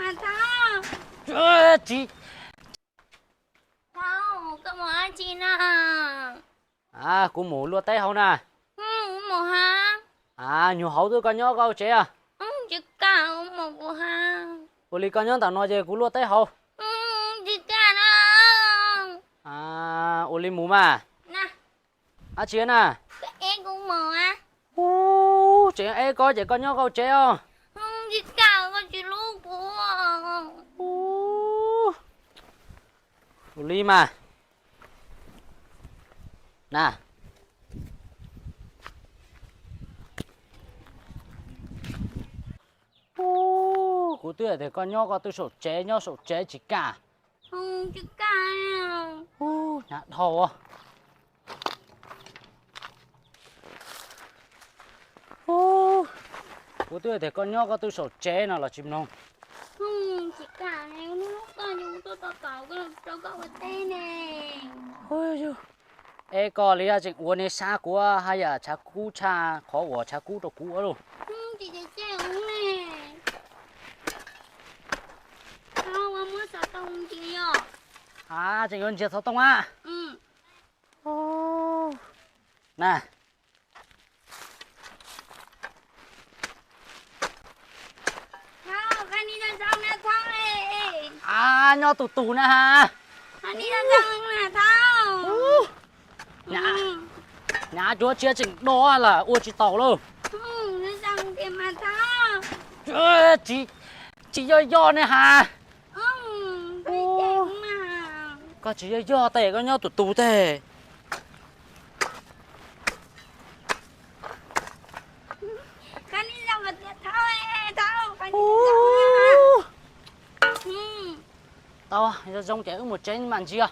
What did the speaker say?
Thaub, tsis, Thaub, koj mus dab tsi na? Kuv mus luaj teb hauv na. Mus hauv? Nyuag hauv twb koj nyob koj tsev os. Tsis kam, mus kuv hauv. Ua li koj nyob ntawm no ces kuv luaj teb hauv. Tsis kam na. Ua li mus mas. Dab tsi na? Eb kuv mus. Ub, tseem eb koj ces koj nyob koj tsev os. Tsis kam, koj tsis hlub kuv. Ub, ua li mas. Na. Ub, kuv twb hais tias koj nyob koj twb saum tsev, nyob saum tsev tsis kam. Tsis kam. Ub, hnyav dhau. Ub, kuv twb hais tias koj nyob koj twb saum tsev no los tsis mloog. Tsis kam, hnub koj tuaj tau tom rau koj ua teb ne. Eb koj li tseem ua nej sab kuv haj yam tshav kub tshaj qhov uas tshav kub rau kuv ua lauj. Tsis, tsis, tsis, ua ne. Thaub, ua muab xov tooj ntsia yog. A, tseem yuav ntsia xov tooj a. Na. Thaub, qha ni zoo na Thaub. A, nyob tus tus na ha. Qha ni zoo na Thaub. Hnyav, hnyav cuav tsia tseem do lawm ua tsis taus lauj. Tsis, tsis yog yog ne ha. Koj tsis yog yog tes koj nyob tus tus tes. Tau, zoo zoo ces wb mus tsev mam ntsia.